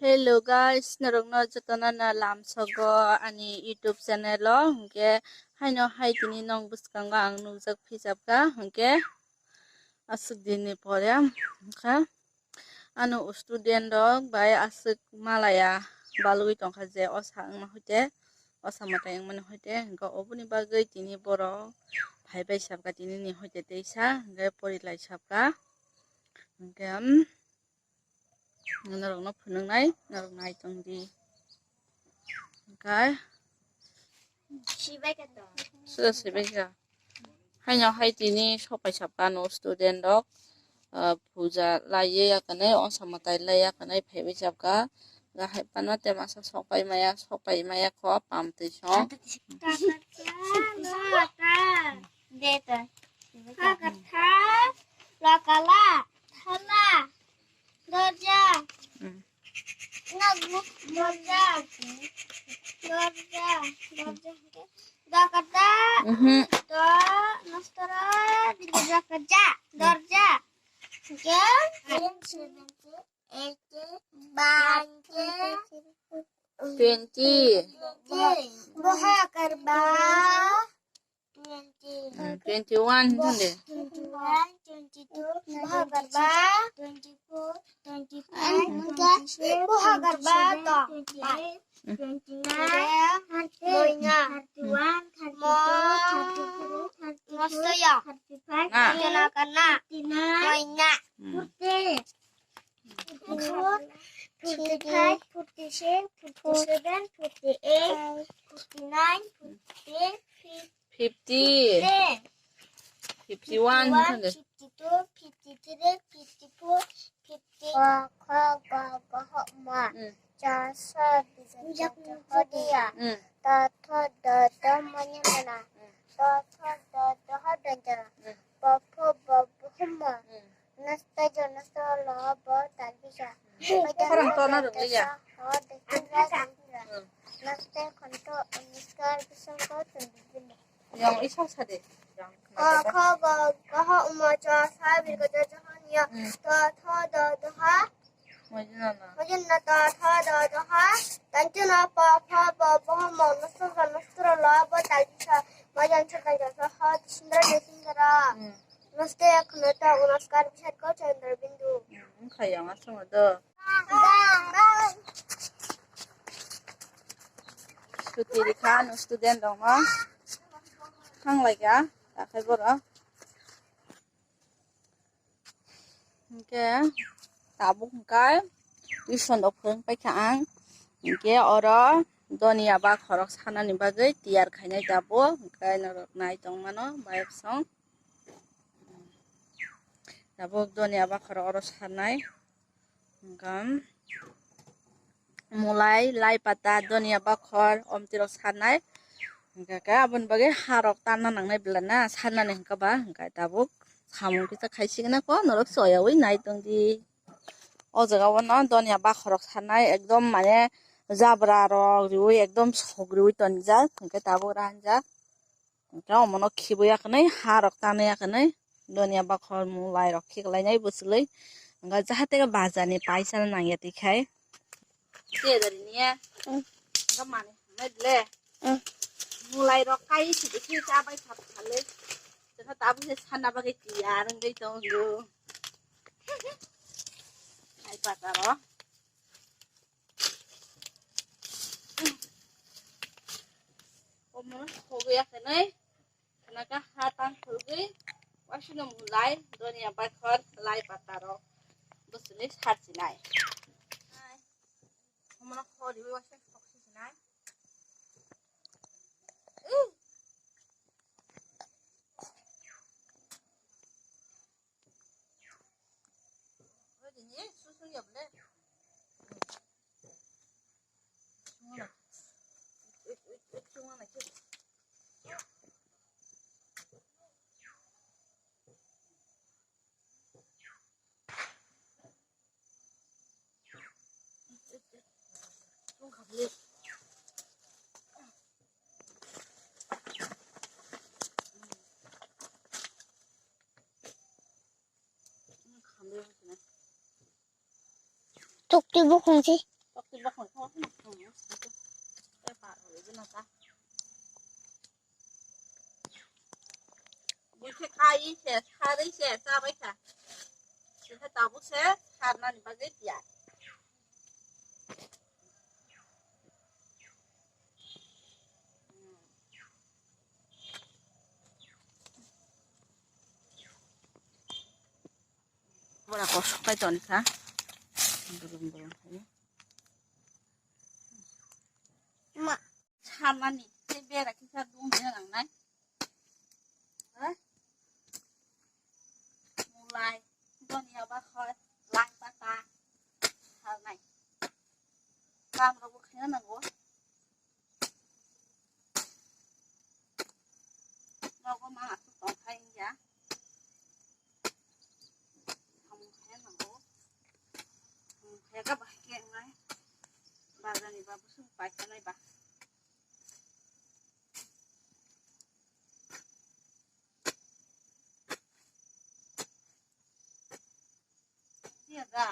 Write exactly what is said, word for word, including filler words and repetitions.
Hello guys, norokno jotono no lamsogo ani YouTube channel o, hwnkhe haino hai tini nong bwskango ang nukjak phijabkha, hwnkhe aswk dinni pore wngkha ano student rok bai aswk malaya balwi tongkha je osa wngma hoite, osa mwtai wngmani hoite, hwnkhe oboni bagwi tini borok phaibai sabkha tinini hoite teisa, hwnkhe porilai sabkha, hwnkhe, um, norokno phunuknai, norok nai tongdi. Hwnkhe, Sibaikha to. Sida sibaikha. Haino hai tini sopai sabkha ano student rok, ah, puja laiwi yakanai, osa mwtai lai yakanai phaiwi sabkha. Ga hai phano te masa sopai maya, sopai maya kho pamtwi song. Deta. Hakatha, lakala, thala, dorja. Hmm. Nagbu, dorja. Dorja, dorja. Dakata, mhm, do, nostora, dakata, dorja. Oke? Twenty. Boha karba. Twenty. Hmm, twenty-one thande. Twenty-one, twenty-two, boha karba. Twenty-four, twenty-five, twenty-six, boha karba to. Twenty-eight, twenty-nine, thirty, thirty-one, thirty-two, thirty-three, thirty-four, thirty-five, thirty-six, thirty-nine, forty. Forty-five, forty-six, forty-seven, forty-eight, forty-nine, forty, fifty. Fifty. Fifty-one, fifty-two, fifty-three, fifty-four, fifty. Ko, kho, go, go, ho, ma. Mm. Cha, sa, di, ga, cha, cha, ho, di, ya. Mm. Ta, tho, do, do, mo, nya, ma, na. Mm. To, tho, do, do, ho, do, ja, na. Mm. Po, pho, bo, bo, ho, ma. Mm. Naste jonosto lo bo talbisa. Khorang to na rwgya. Naste khonto oniskar bisongko tundibino. Yang isa sade. Ko kho go goho umo cho sa birgo jo johon ya. To tho do doha. Mojina na. Mojina to tho do doha. Tanchuna pa pha bo bo mo nasto nasto lo bo talbisa. Mojan chota jo ho sindra de sindra. Naste khonto oniskar bisongko tundibino. Khayang asongo do. Suti rikha no student rokno. Thang laikha, takhai borok. Hingke tabuk hingkai tuition rok phwrwng paikha ang. Hingke oro doniya bakhorok sanani bagwi tiyar khainai tabuk. Hingke norok nai tongmano bayapsong. Tabuk doniya bakhorok oro sanai. Hingke mulai, lai pata, doniya bakhor, omtirok sanai. Hingke khe aboni bagwi harok tanna nangnai belai na, sannani hingke ba, hingke tabuk samung kisa khaisigwna kho, norok soyaui nai tongdi. O jaga o no doniya bakhorok sanai, ekdom mane jabra rok riui ekdom sok riui tonjak, hingke tabuk ranjak. Hingke omono khibiui ya kwnwi, harok tanwi ya kwnwi, doniya bakhor, mulairok khiklainai bwchwlwi. Hingke jahate bazar ni paisa nangya twi khai. Tei dari niya. Hingke mani hamnai ble. Mulairok kai sidi khe chabai thap thalwi. Tei tabuk se sanna bagwi tiyar wngwi tongo. Hai bazaro. Omo hogwi ya kwnwi. Khwnaka ha tang khulgwi, waisino mulai, doniya bakhor, lai patarok bwswlwi sarchinai. Omono horiwi waisa soksichinai. Tukti bukhung si. Buikhe kai se, sarwi se, chabai kha. Sita tabuk se, sarnani bagwi tiyar. Bora kosok kai toni kha. Bolong bolong khai. Ma, samani, tei bera kisa dum de nang nai. Ha? Mulai, doni aba khoi, lai pata, hal nai. Kam rogo khaina nango. Nogo ma asuk tong khai ya. Samung khe nango. Samung khe ga bahai khe wngnai. Bazar ni ba busung pai khe nai ba. Iya ga.